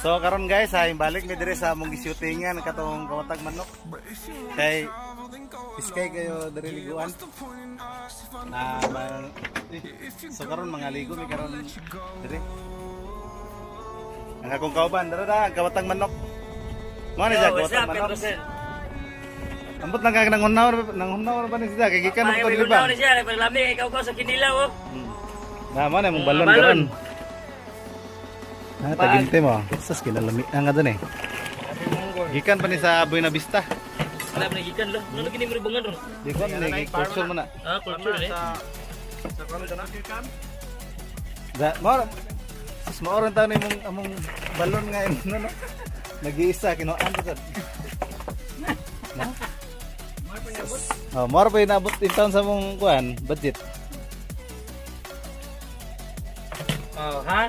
So karon guys, ay balik mi diri sa among gishootingan katong kawatag manok. Kay iskay kayo diri liguan. Na so karon mga ligo mi karon diri. Ang akong kauban dara da ang kawatang manok. Mo ni siya Yo, what's kawatang up, manok. Pedro? Ambot lang kag nanghunawr ba ni siya kay gikan Ay, mo may to gunaw ba? ni siya. Paglami, ikaw ko sa kinilaw, oh. Na mo na mong balon Balon. karon. Ah, taginte mo. Sus kinalami ang nga eh. Gikan pa ni sa Buena Vista. Wala pa nagikan lo. Ano kini mo ribungan ron? Di ko ni culture mo na. Ah, culture eh. Da, mo sus mo oron taon imong among balon nga imo no. Nag-iisa kinuan to sad. Na? Oh, moro pa inabot in taon sa mong kuan, budget. Oh, ha?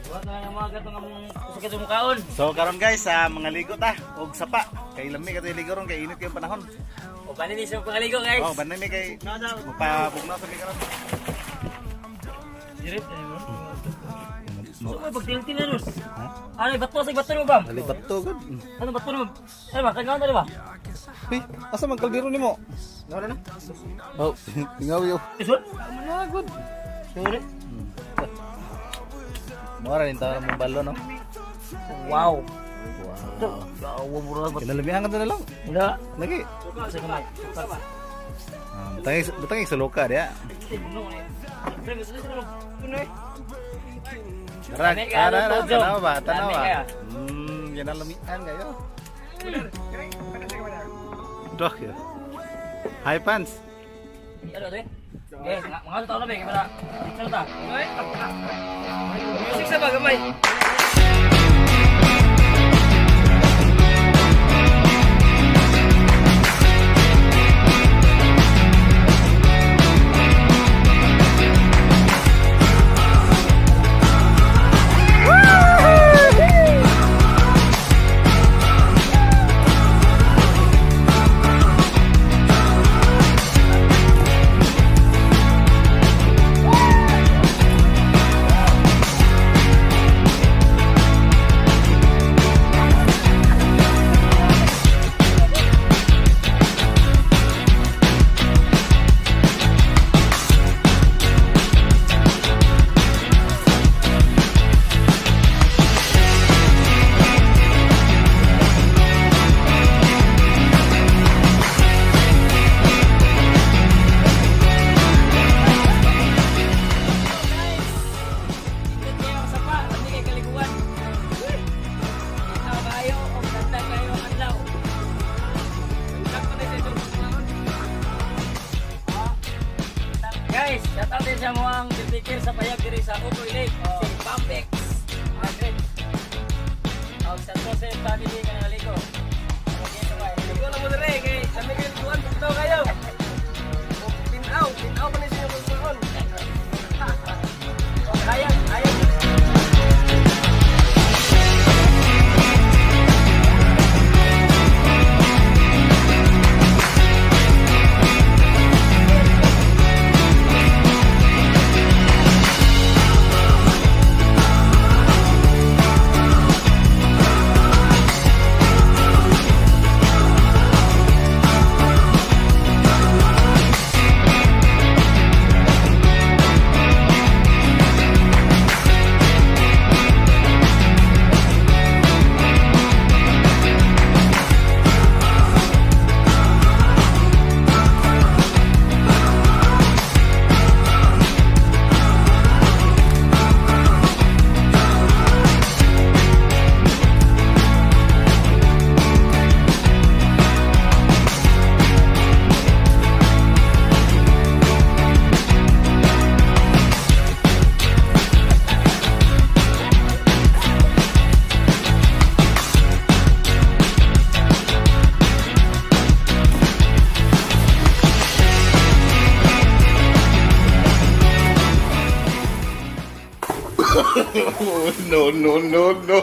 Wa na nga mga katong among sa katong kaon. So karon guys, sa mga ligo ta og sapa. Kay lami ka ligo ron kay init kayong panahon. O bani ni sa pangaligo, guys. Oh, banay mi kay magpabugnaw sa mi karon. Direct eh, mo. So, may pagtiltil na ron. Ano, bato sa bato mo ba? Balibat to gud. Ano bato mo? Ano ba? Kagaon na ba? Uy, asa man kaldero nimo? Nawala na. Oh, tingaw yo. Isod? Ano good. Sorry. Mora rin taon mong balon no. Wow. Wow. Wow, mura ba? Kinalamihan ka na lang. Wala. Lagi. Sa kamay. Ah, butangay butangay sa loka dia. Tara, Lami kayo, tara, Lord Jom. tanawa ba? Tanawa. Lami kayo. Kinalamihan kayo. Dok ya. Hi fans. Ano to eh? Eh, mga tao na ba? Kaya picture ta. Music sa ba gamay? Indot kayo ang sapa, hindi kay kaliguan. Ikaw kayo, o ganda kayo ang adlaw. Guys, shout out din sa mga caretaker sa payag diri sa Utoy Lake, si Pampex. Madrid. Og sa Jose family nga nangaligo. Ligo na mo dire kay lami kayo liguan bugtaw kayo. O, Tinaw, tinaw pa ni siya pagkaon. Hayag, hayag. No, no, no, no.